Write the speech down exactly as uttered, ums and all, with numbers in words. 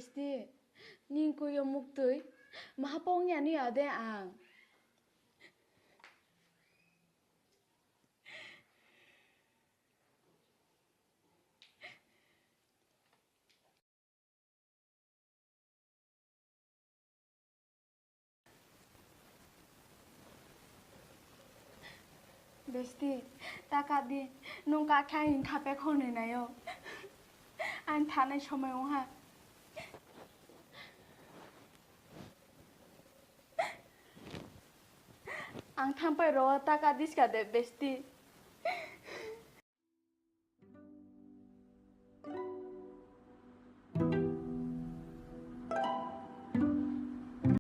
Besti, ning kuyo muktwi, maha pong yani ade ang. Besti, ta ka di, nung ka khe ang kha pek hwnwi naio. Ang thanai somai wngha. Ang thampai ro ta ka diska de, besti.